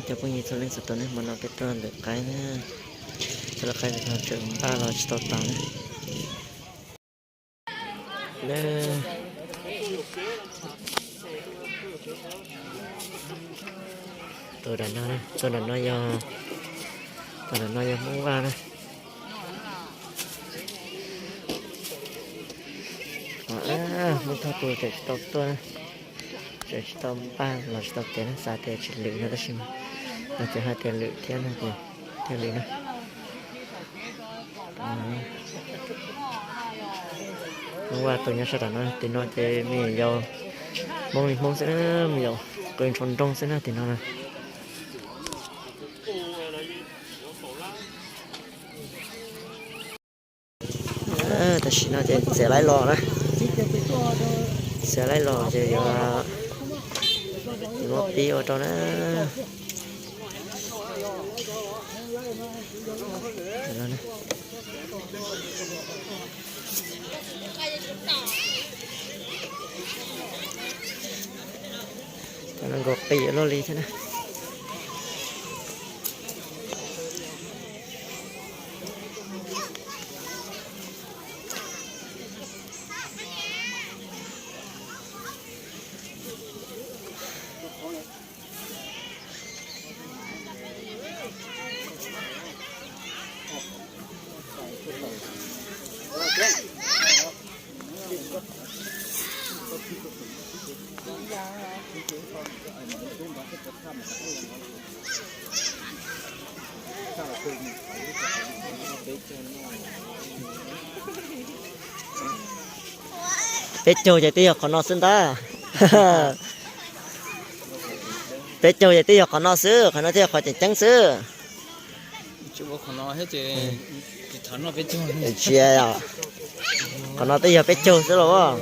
Cov phooj ywg txhua leej txhua tus ne, hmo no peb tuaj lwm qaib na, tuaj lwm qaib no tseem npaj los tsis tau tas na. Tus nram no, tus nram no yog, tus nram no yog Hmoob Vaj na. Hmoob Thoj tus tseem tsis tau tuaj, tseem tsis tau npaj los tsis tau kev na, xav tias tsis lwm no tab sis mas no ces hais tias lwm thiab no ces thiaj lwm na. Hmoob Vaj tus nyob sab nram no, tim no ces me nyuam yaus Hmoob li Hmoob xwb na, me nyuam yaus qw nroo nroo xwb na tim no na. Tam sim no ces txiav laib los na, txiav laib los ces yuav muab pib ua rau na. Cov no nkaus qis luaj li thiab na. Peb caug ces twb yog qhov no xwb ntag. Peb caug ces twb yog qhov no xwb, qhov no thiaj yog qhov tseem ceeb xwb. Tsis, qhov no twb yog peb caug xwb los.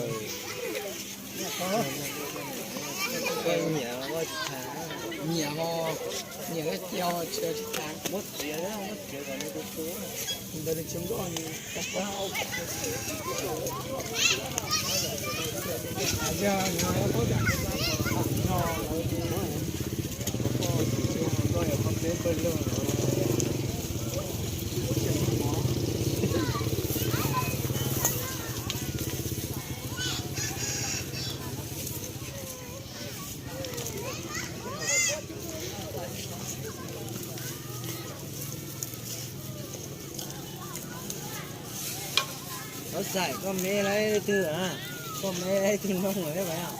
Koj xaiv koj me lawv twg, koj me lawv twg noj lawm.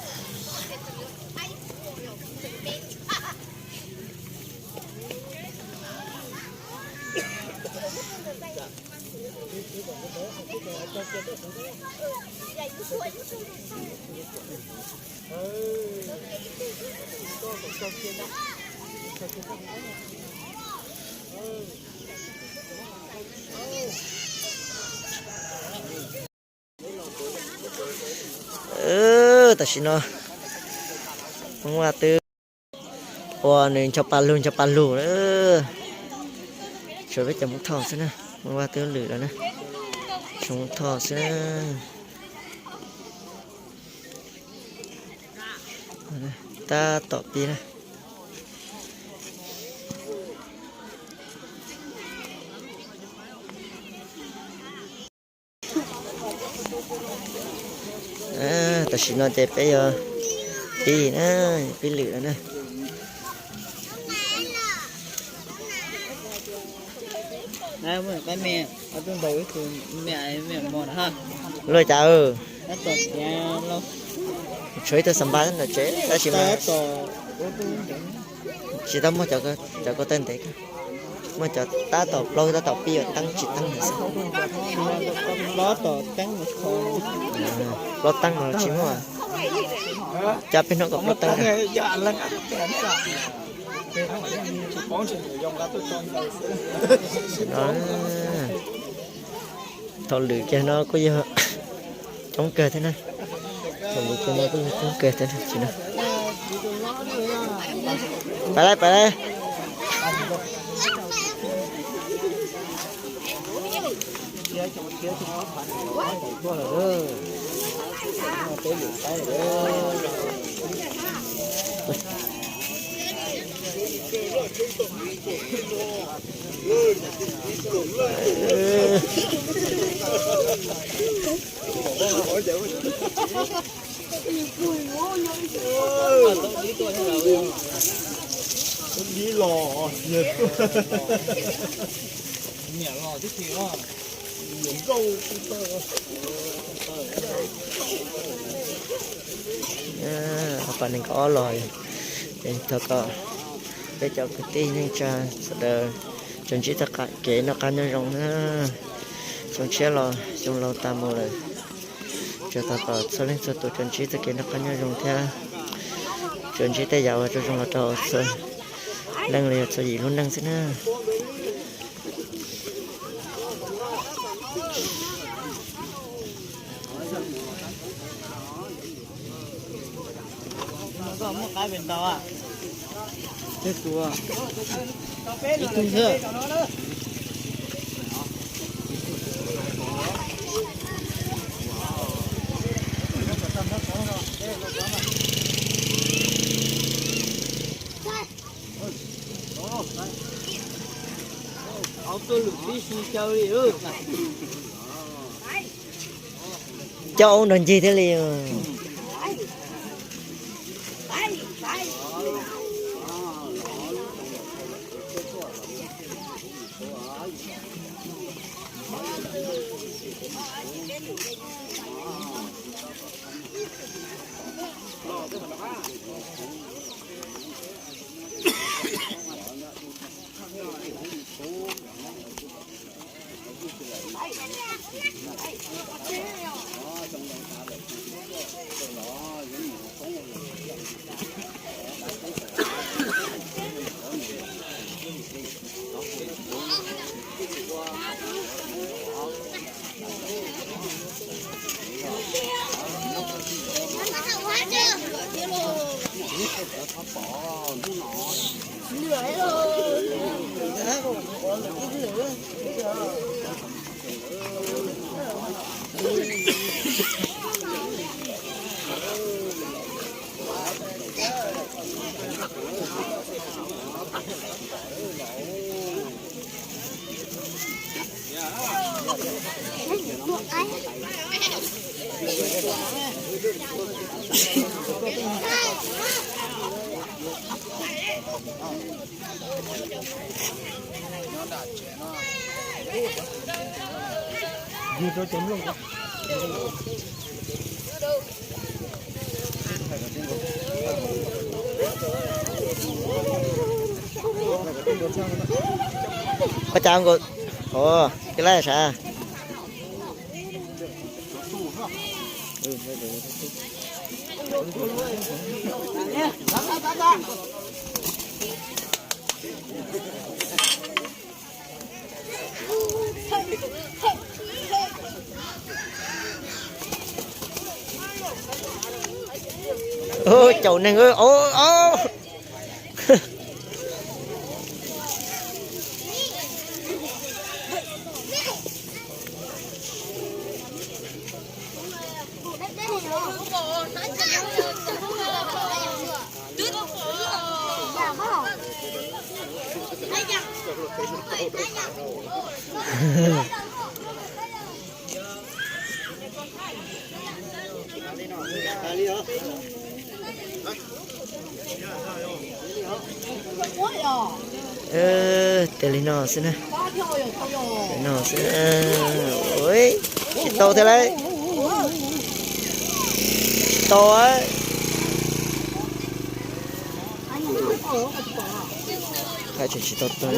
Tam sim no Hmoob Vaj twb ua nws ncho pa lug ncho pa lug lawm. Tshuav peb cov Hmoob Thoj xwb na, Hmoob Vaj twb lwm lawm na. Tshuav Hmoob Thoj xwb na. Tab tom pib na. Tam sim no ces peb yuav pib na, pib lwm lawm na. Luaj cas, tshuav ib tug xam npab ntawm tsev tab sis mas tsis tau muaj cov ko taw ntev, muaj cov tab tom plaub tab tom pib yuav teeb tsis teeb xwb. Plaub teeb los tsis muaj, coj peb hnub kom plaub teeb. Thaum lwm kiag no kuj yog coob kawg thiab na, thaum lwm kiag no kuj yog coob kawg thiab na. Pais lawm, pais lawm. Pab nees nkaum ob los, thov kom peb cov kwv tij neej tsa sawv daws tsuas ntsib txoj kev noj qab nyob zoo na. Xyoo tshiab los xyoo laus tas mus lawm, tsuas thov kom txhua leej txhua tus tsuas ntsib txoj kev noj qab nyob zoo thiab tsuas ntsib tej yam uas zoo zoo los rau txhua leej los yog txhua yim lub neej xwb na. Coj ub nrog ncig thiaj li. Ua cas nkaus, ua, koj lab sav. Caum neeg, o, o. Tias li no xwb na. Li no xwb. Ui, tsis tau thiab lauj. Tsis tau. Hais tseem tsis tau tau.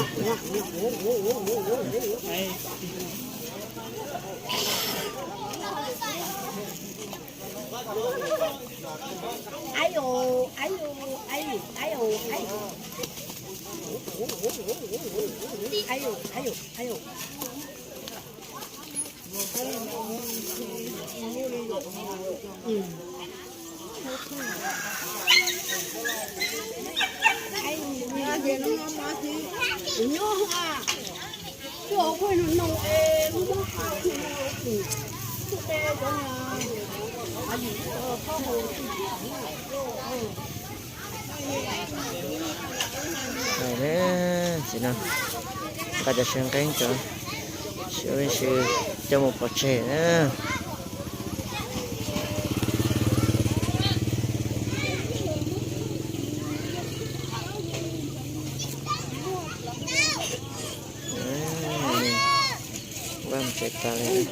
No, nqa cov sev nqeeb cov, sib coj mus pov tseg na. Vaj mus tsev tas li.